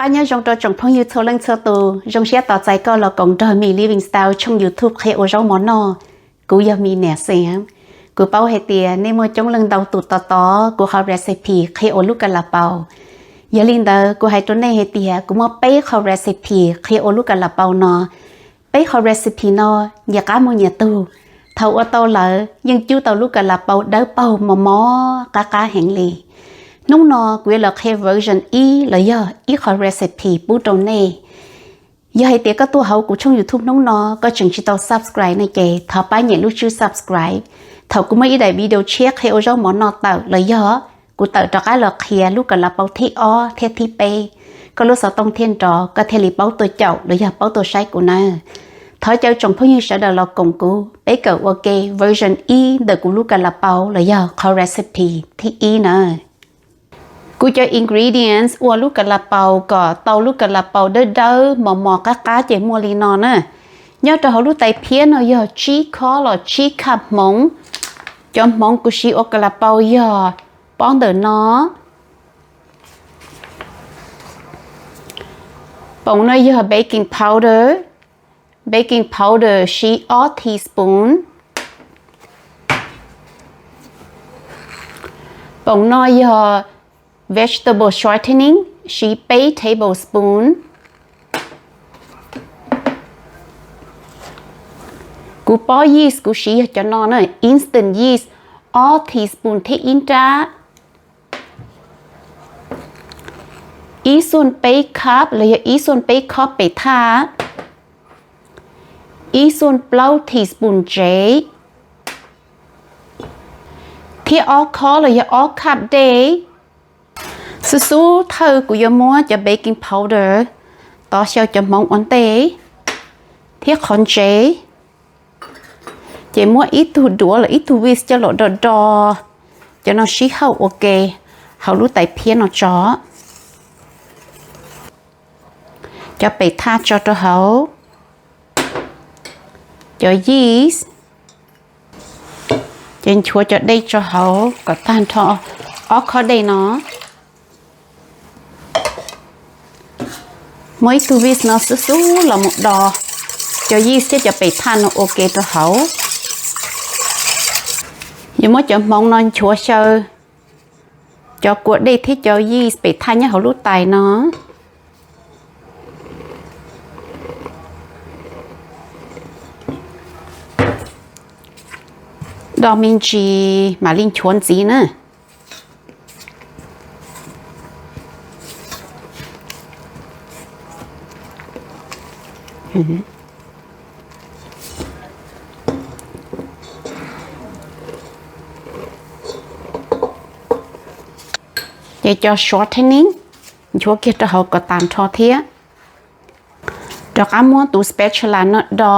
Qab nyob zoo rau tsoom phooj ywg txhua leej txhua tus, zoo siab tos txais koj los koom nrog Mi Living Style tshooj YouTube qhia ua zaub mov noj. Kuv yog Mi niam xeem. Kuv paub hais tias nej muaj coob leej ntau tus tos tos kuv qhov recipe qhia ua lub kas las paus. Yog li ntawd kuv hais rau nej hais tias kuv muaj peb qhov recipe qhia ua lub kas las paus no. Peb qhov recipe no nyias qab muaj nyias tug. Thaum ua tau lawm yeej cub tau lub kas las paus dawb paug mos mos qab qab heev li. Hnub no kuv yuav los qhia version ib los yog ib qhov recipe pub rau nej. Yog hais tias koj tuaj hauv kuv tshooj YouTube hnub no koj tseem tsis tau subscribe no ces thov pab nyem lub tswb subscribe. Thaum kuv muaj ib daim video tshiab qhia ua zaub mov noj tawm los yog kuv tawm rov qab los qhia lub kas las paus thib ob thiab thib peb, koj lub xov tooj thiaj nrov koj thiaj li paub tuaj caum los yog paub tuaj saib kuv nawb. Thov caw tsoom phooj ywg sawv daws los koom kuv peb kawm ua ke version ib ntawm kuv lub kas las paus los yog qhov recipe thib ib nawb. Kuv cov ingredients ua lub kas las paus kom tau lub kas las paus dawb dawb mos mos qab qab ces muaj li no na. Nyob rau hauv lub tais phiab no yog tsib khob los tsib khab hmoov. Cov hmoov kuv siv ua kas las paus yog pob ntawm no. Poom no yog baking powder. Baking powder siv ob teaspoon. Poom no yog vegetable shortening, siv peb tablespoon. Kuv pob yeast kuv siv yog cov no na, instant yeast, ob teaspoon thiab ib nrab. Ib xuaj peb cup los yog ib xuaj peb khob pem thaj. Ib xuaj plaub teaspoon tsev. Thiab ob khob los yog ob cup dej. Xub xub thawj kuv yuav muab cov baking powder tov xyaw cov hmoov ua ntej thiab qhov ntsev. Ces muab ib tug duav los ib tug whisk coj los do do cov no sib hauj ua ke hauv lub tais phiab no tso. Cov pem thaj tso rau hauv. Cov yeast. Ces nchuav cov dej tso hauv kom tag nrho ob khob dej no. Muab ib tug whisk no xub xub los mus do cov yeast thiab cov pem thaj no ua ke rau hauv. Yuav muab cov hmoov no nchuav xyaw cov kua dej thiab cov yeast pem thaj nyob hauv lub tais no. Do me ntsis mam li nchuav ntxiv na. Ces cov shortening nchuav kiag rau hauv kom tas nrho thiab. Rov qab muab tus spatula no do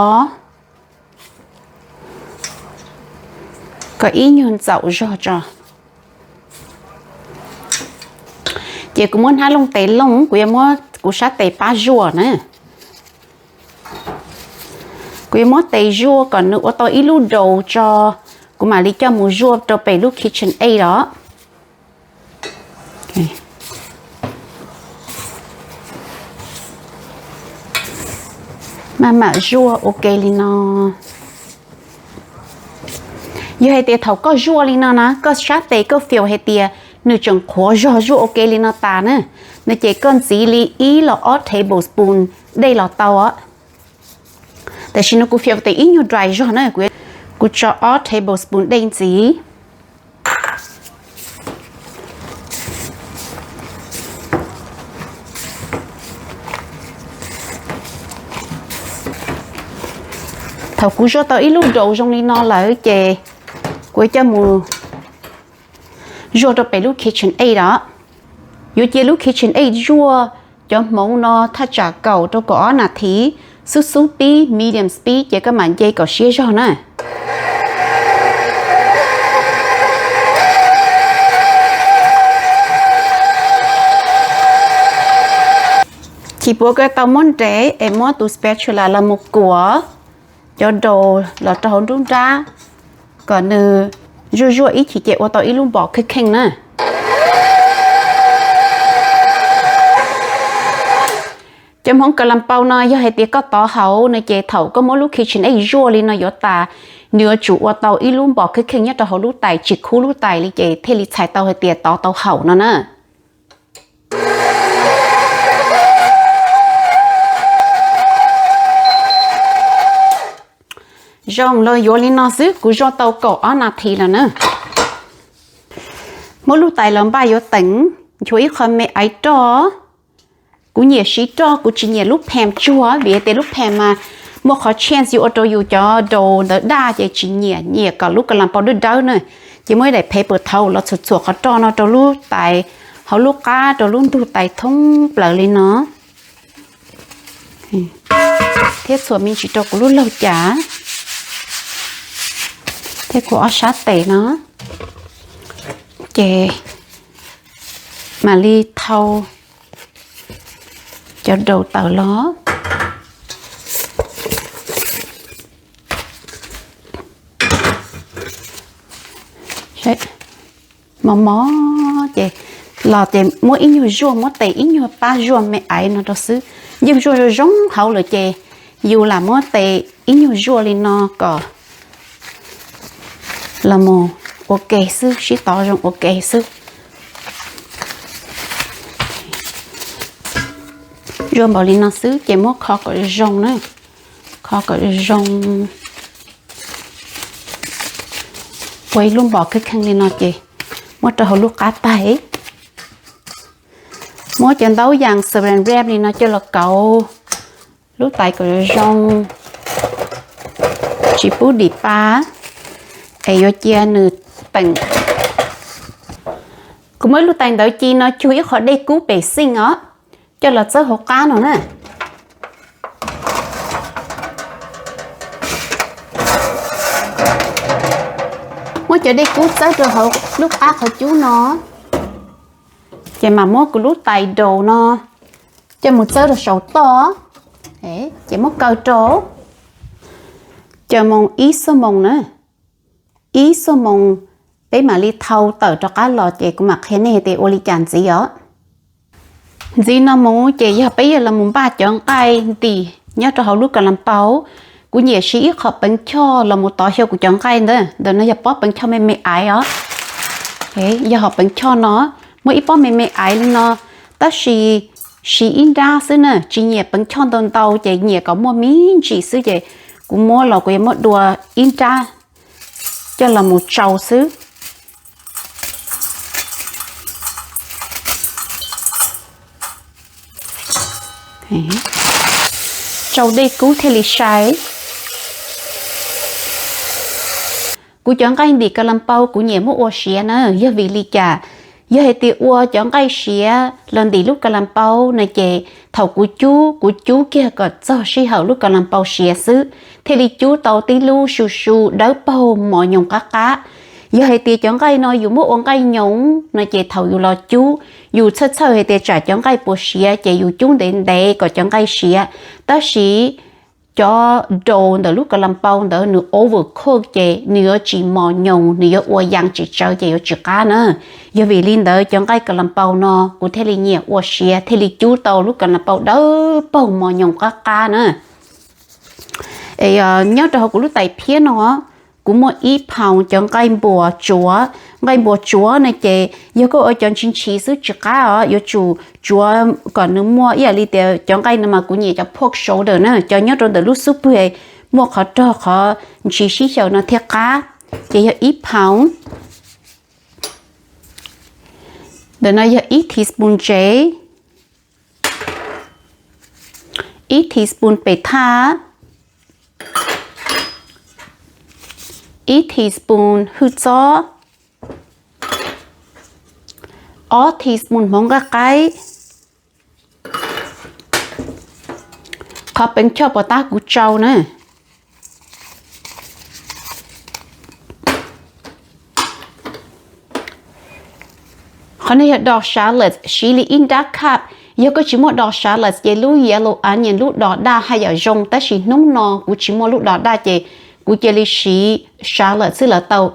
kom ib nyuag ntxaum zog tso. Ces kuv muab hnab looj tes looj, kuv yuav muab kuv sab tes pab zuaj na. Kuv yuav muab tes zuaj kom nws ua tau ib lub dough tso, kuv mam li coj mus zuaj rau pem lub KitchenAid os. Maj mam zuaj ua ke li no. Yog hais tias thaum koj zuaj li no na, koj sab tes koj feel hais tias nws tseem qhuav zog zuaj ua ke li no tas na, no ces koj ntxiv li ib los ob tablespoon dej los tau os. Tam sim no kuv feel tias ib nyuag dry zog na, kuv tso ob tablespoon dej ntxiv. Thaum kuv zuaj tau ib lub dough zoo li no lawm ces kuv coj mus zuaj rau pem lub KitchenAid os. Yuav cia lub KitchenAid zuaj cov hmoov no thaj tsam kaum rau kaum ob nas this, xub xub pib medium speed ces koj mam nce kom siab zog na. Chim puav koj tau muab nres es muab tus spatula los mus kuam cov dough los rau hauv nruab nrab kom nws zuaj zuaj ib chim ces ua tau ib lub npom kheej kheej na. Cov hmoov kas las paus no yog hais tias koj tov hauv no ces thaum koj muab lub KitchenAid zuaj li no yuav tas, nws yuav tsum ua tau ib lub npos kheej kheej nyob rau hauv lub tais, tsis khub lub tais li ces thiaj li txhais tau hais tias tov tau hauv no na. Zoo los yuav li no xwb, kuv zuaj tau kaum ob nas this lawm na. Muab lub tais los npaj yuav teev, nchuav ib qho me aiv roj. Kuv nyiam siv roj, kuv tsis nyiam lub phem tsuag vim tias lub phem mas muaj qhov chance yuav ua rau yus cov dough ntawd daj ces tsis nyiam, nyiam kom lub kas las paus dawb dawb na. Ces muab ib daim paper towel los txhuam txhuam qhov roj no rau lub tais, hauv lub qab rau lub ntug tais thoob plaws li no, thiab txhuam me ntsis rau kuv lub laug cas, thiab kuv ob sab tes no. Ces mam li thau cov dough tawm los. Mos mos ces los ces muab ib nyuag zuaj, muab tes ib nyuag pab zuaj me aiv no rau xwb. Yeej zuaj zoo zoo hauv lawm ces yus lam muab tes ib nyuag zuaj li no kom los mus ua ke xwb, sib tov zoo ua ke xwb. Zuaj npaum li no xwb ces muab kho kom zoo na, kho kom zoo. Ua ib lub npos kheej kheej li no ces muab rau hauv lub qab tais. Muab cov ntaub yas Saran wrap li no coj los kauv lub tais kom zoo, tsis pub dim pa, es yuav cia nws teem. Kuv muab ib lub tais ntawd ci no cug ib qho dej kub pem sink os, coj los txawb hauv qab no na. Muab cov dej kub txawb rau hauv lub qab qhov cub no, ces mam muab kuv lub tais dough no coj mus txawb rau saum toj, ces muab kaw rau, caw moos ib xuab moos na, ib xuab moos peb mam li thau tawm rov qab los ces kuv mam qhia nej hais tias ua li cas ntxiv os. Ntxiv no mus ces yog peb yuav los mus npaj cov nqaij ntim nyob rau hauv lub kas las paus. Kuv nyiam siv ib qho peev choj los mus tov xyaw kuv cov nqaij ntawd, ntawm no yog pob peev choj me me aiv os. Yog hom peev choj no muaj ib pob me me aiv li no, tab sis siv ib nrab xwb na, tsis nyiam peev choj ntau ntau ces nyiam kom muaj me ntsis xwb ces kuv muab los kuv yuav muab dua ib nrab coj los mus tsau xwb. Tsau dej kub thiaj li sai. Kuv cov nqaij ntim kas las paus kuv nyiam muab ua siav na, yog vim li cas? Yog hais tias ua cov nqaij siav los ntim lub kas las paus no ces thaum kuv cub, kuv cub kiag kom txog sij hawm lub kas las paus siav xwb, thiaj li cub tau tib lub su su dawb paug mos nyoos qab qab. Yog hais tias cov nqaij no yus muab ua nqaij nyoos no ces thaum yus los cub, yus txhawj txhawj hais tias tsam cov nqaij puas siav ces yus cub ntev ntev kom cov nqaij siav. Tab sis cov dough ntawm lub kas las paus ntawd nws overcook ces nws yuav tsis mos nyoos, nws yuav ua yaa tsis tsawv ces yuav tsis qab na. Yog vim li ntawd cov nqaij kas las paus no kuv thiaj li nyiam ua siav, thiaj li cub tau lub kas las paus dawb paug mos nyoos qab qab na. Es nyob rau hauv kuv lub tais phiab no, kuv muaj ib pound cov nqaij npuas tsuav. Nqaij npuas tsuav no ces yog koj ua cov ntshis ntshis xwb tsis qab os, yuav tsum tsuav kom nws muaj ib yam li tias cov nqaij no mas kuv nyiam cov pork shoulder na, cov nyob rau ntawm lub xub pwg muaj qhov rog qhov ntshis sib xyaw no thiaj qab. Ces yog ib pound. Ntawm no yog ib teaspoon ntsev, ib teaspoon pes thaj, ib teaspoon hwj txob, ob teaspoon hmoov nqaij qaib, qhov peev choj puas tab kuv tsau na. Qhov no yog dos shallots, siv li ib nrab cup. Yog koj tsis muaj dos shallots ces lub yellow onion, lub dos daj haj yam zoo, tab sis hnub no kuv tsis muaj lub dos daj ces kuv cia li siv shallots xwb los tau.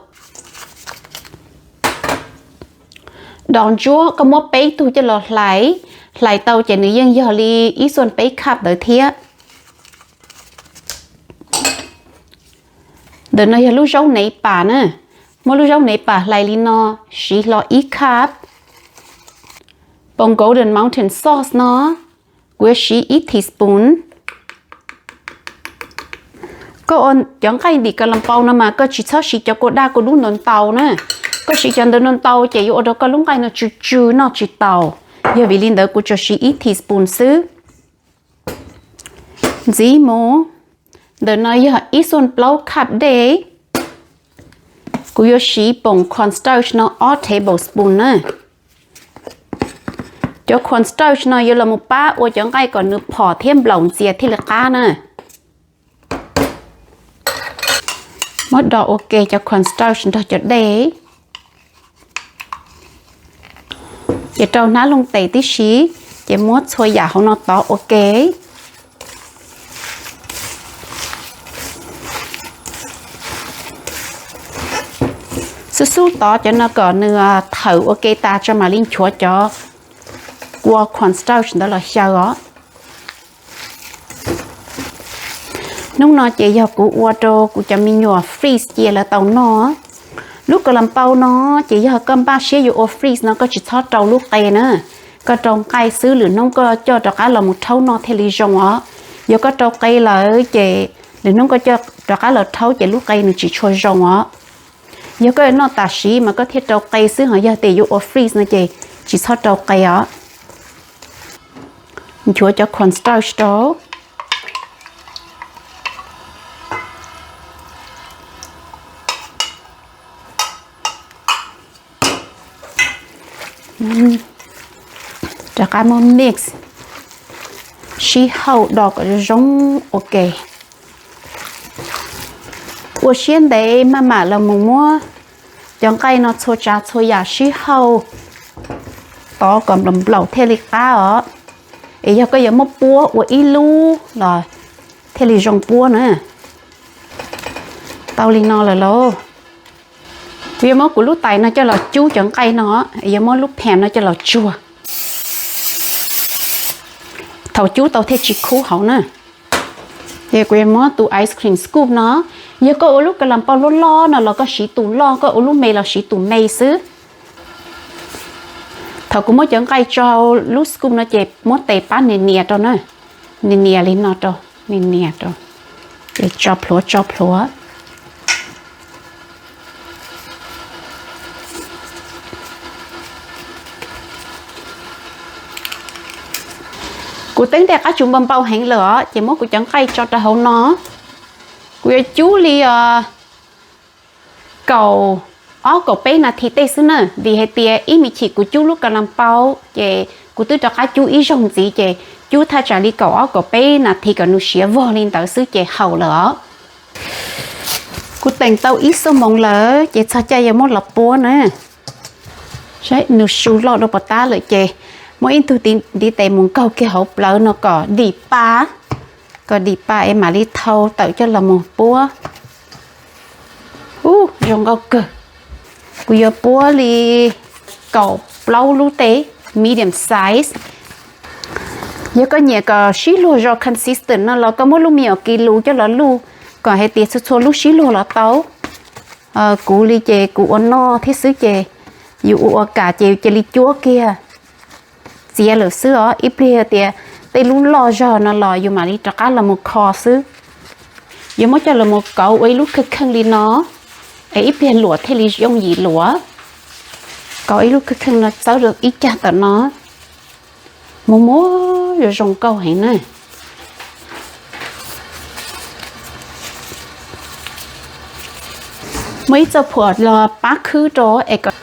Dos ntsuab koj muab peb tug coj los hlais, Hlais tau ces nws yeej yog li ib xuaj peb cup ntawd thiab. Ntawm no yog lub zaub nev pas na. Muab lub zaub nev pas hlais li no, siv hlo ib cup. Poom golden mountain sauce no, kuv yuav siv ib teaspoon. Koj ua cov nqaij ntim kas las paus no mas koj tsis txhob siv cov kua daj kua dub ntau ntau na. Koj siv cov ntawd ntau ntau ces yuav ua rau koj lub nqaij no tsw tsw noj tsis taus. Yog vim li ntawd kuv tsuas siv ib teaspoon xwb. Ntxiv mus, ntawm no yog ib xuaj plaub cup dej. Kuv yuav siv poom cornstarch no ob tablespoon na. Cov cornstarch no yuav los mus pab ua cov nqaij kom nws phom thiab nplaum ntxias thiaj li qab na. Muab do ua ke cov cornstarch nrog cov dej. Ces rau hnab looj tes tib si, ces muab txhua yam hauv no tov ua ke. Xub xub tov cov no kom nws thawm ua ke tas tso mam li nchuav cov kua cornstarch ntawd los xyaw os. Hnub no ces yog kuv ua rau kuv cov me nyuam freeze cia lawv tau noj. Lub kas las paus no ces yog koj npaj siab yuav ua freeze no koj tsis txhob rau lub qe na. Koj rau nqaij xwb lwm hnub koj coj rov qab los mus rhaub noj thiaj li zoo os. Yog koj rau qe lawm ces lwm hnub koj coj rov qab los rhaub ces lub qe nws tsis tshua zoo os. Yog koj yuav noj tam sim mas koj thiaj rau qe xwb, ho yog tias yuav ua freeze no ces tsis txhob rau qe os. Nchuav cov cornstarch rau. Rov qab muab mix sib hauj do kom zoo ua ke. Ua siab ntev maj mam los mus muab cov nqaij no txhua tsav txhua yam sib hauj tov kom nplaum nplaum thiaj li qab os. Es yog koj yuav muab puab ua ib lub los thiaj li zoo puab na. Tau li no lawm lauj. Kuv yuav muab kuv lub tais no coj los cub cov nqaij no, yuav muab lub pan no coj los tsuag. Thaum cub tau thiaj tsis khub hauv na. Ces kuv yuav muab tus ice cream scoop no, yog koj ua lub kas las paus loj loj no los koj siv tus loj, koj ua lub me los siv tus me xwb. Thaum kuv muab cov nqaij tso lub scoop no ces muab tes pab nias nias rau na, nias nias li no rau, nias nias rau, ces tso plhuav tso plhuav. Kuv teeb tes qab tsuas npau npau heev lawm os, ces muab kuv cov nqaij tso rau hauv no. Kuv yuav cub li kaum ob kaum peb nas this tej xwb na, vim hais tias ib me chim kuv cub lub kas las paus ces kuv twb rov qab cub ib zaug ntxiv ces cub thaj tsam li kaum ob kaum peb nas this kom nws siav vog li ntawd xwb ces haum lawm os. Kuv teem tau ib xuab moos lawm ces txog caij yuav muab los puab na. Saib nws su loj dua puas tab lawm ces muab ib tug ntiv tes mus nkaug kiag hauv plawv no kom dim pa, kom dim pa es mam li thau tawm coj los mus puab. Ub, zoo nkauj kawg. Kuv yuav puab li kaum plaub lub tej medium size. Yog koj nyiam kom sib luag zog consistent no los koj muab lub me nyuam kiv lus coj los luj kom hais tias txhua txhua lub sib luag los tau. Kuv li ces kuv ua noj thiab xwb ces yus ua ua kam ces yus cia li cuab kiag txiav lawm xwb os. Ib pliag tias tej lub loj zog no los yus mam li rov qab los mus kho xwb. Yuav muab coj los mus kauv ua ib lub kheej kheej li no, es ib pliag luam thiaj li yooj yim luam. Kauv ib lub kheej kheej no txawb rau ib cag tam no, mus muab zoo zoo nkauj heev na. Muab ib txoj phuam los pab khwb rau es kom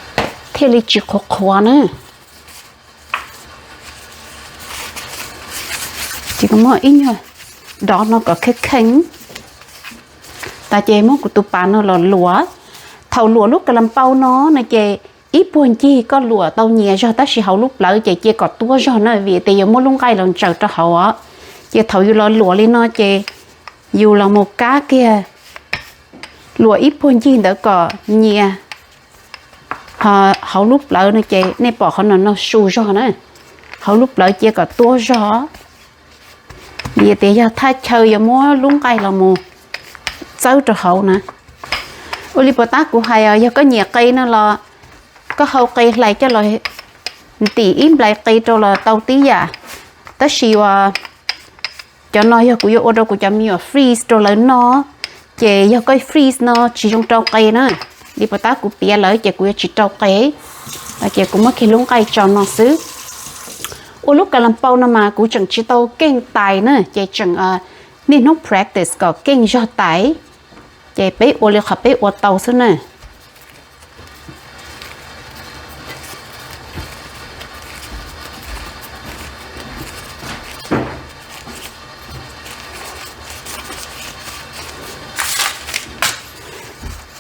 thiaj li tsis qhuav qhuav na. Ces kuv muab ib nyuag dov no kom kheej kheej tas ces muab kuv tus pas no los luam. Thaum luam lub kas las paus no no ces ib puag ncig koj luam tau nyias zog tab sis hauv lub plawv ces cia kom tuab zog na vim tias yuav muab lub nqaij los ntsaws rau hauv os. Ces thaum yus los luam li no ces yus los mus kab kiag luam ib puag ncig ntawd kom nyias hauv lub plawv no ces nej pom qhov no no su zog na. hauv lub plawv cia kom tuab zog. Vim tias yog thaj chaw yuav muab lub nqaij los mus txawb rau hauv na. Ua li puas tab kuv hais os, yog koj nyiam qe no los koj hau qe hlais coj los ntim ib nplais qe rau los tau tib yam. Tab sis uas cov no yog kuv yuav ua rau kuv cov me nyuam freeze rau lawv noj, ces yog koj freeze no tsis zoo rau qe na. Li puas tab kuv piav lawm ces kuv yuav tsis rau qe, ces kuv muab kiag lub nqaij tso no xwb. Ua lub kas las paus no mas kuv tseem tsis tau keej tais na, ces tseem niaj hnub practice kom keej zog tais, ces peb ua li qhov peb ua tau xwb na.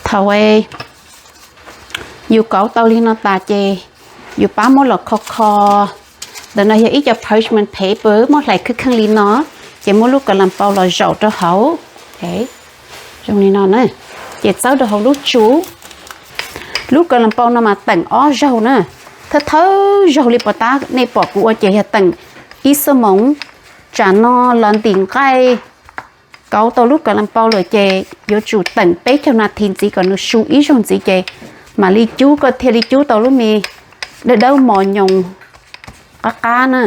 Thaum yus kauv tau li no tas ces yus pab muab los kho kho. Ntawm no yog ib co parchment paper muab hlais khwb kheej li no, ces muab lub kas las paus los zaum rau hauv. Zoo li no na, ces txawb rau hauv lub tsu. Lub kas las paus no mas teem ob zaug na, thawj thawj zaug li puas tab nej pom kuv ua ces yog teem ib xuab moos. Tsam no los ntim nqaij kauv tau lub kas las paus lawm ces yuav tsum teem peb caug nas this ntxiv kom nws su ib zaug ntxiv ces mam li cub, koj thiaj li cub tau lub me dawb dawb mos nyoos qab qab na.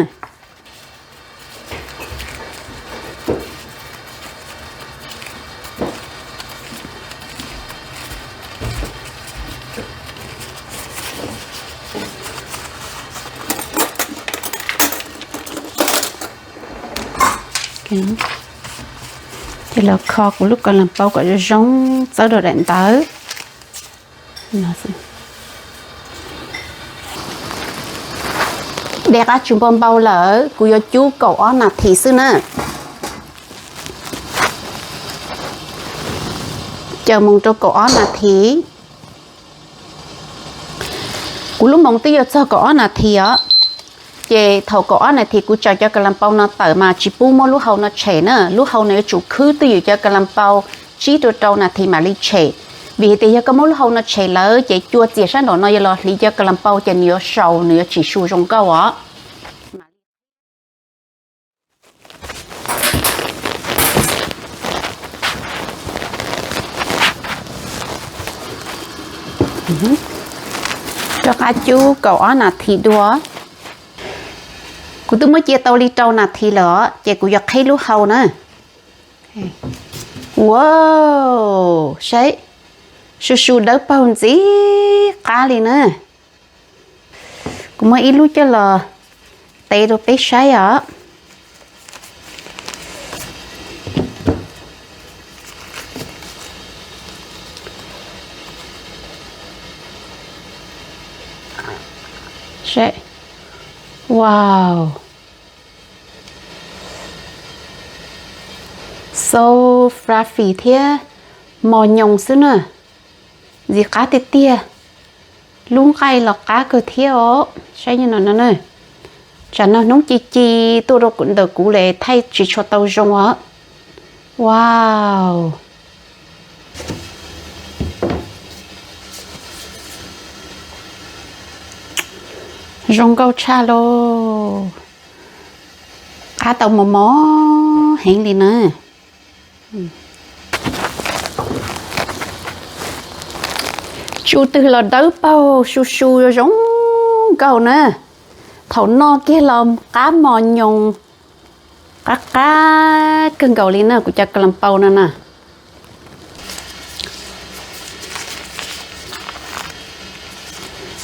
Ces los kho kuv lub kas las paus kom zoo zoo txawb rau daim ntawv. De qab tsuas npau npau lawm, kuv yuav cub kaum ob nas this xwb na. Caws moos rau kaum ob nas this. Kuv lub moos twb yuav txog kaum ob nas this os. Ces thaum kaum ob nas this kuv tsaws cov kas las paus no tawm mas tsis pub muab lub hau no tshem na, lub hau no yuav tsum khwb twj ywm cov kas las paus tsib rau rau nas this mam li tshem. Vim hais tias yog koj muab lub hau no tshem lawm ces cua txias sab nraum no yuav los hliv cov kas las paus ces nws yuav saus, nws yuav tsis su zoo nkauj os. Rov qab cub kaum ob nas this dua. Kuv twb muab cia tau li rau nas this lawm os, ces kuv yuav qhib lub hau na. Wow, saib, su su dawb paug ntxim qab li na. Kuv muab ib lub coj los tev rau peb saib os. Wow, so fluffy thiab mos nyoos xwb na. Ntxim qab tiag tiag. Lub nqaij los qab kawg thiab os. Saib no no na. Tsam no hnub ci ci tuaj rau ntawm kuv lawm thaij tsis tshua tau zoo os. Wow, zoo nkauj tshaj lauj. Qab tau mos mos heev li na. Tsu twg los dawb paug su su zoo nkauj na. Thaum noj kiag los qab mos nyoos qab qab kawg nkaus li na kuv cov kas las paus no na.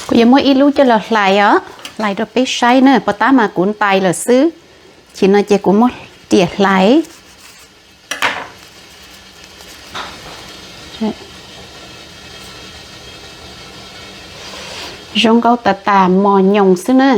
Kuv yuav muab ib lub coj los hlais os, hlais rau peb saib na, puas tab mas kuv ntais lawm xwb, ces no ces kuv muab riam hlais. Zoo nkauj tas tas mos nyoos xwb na.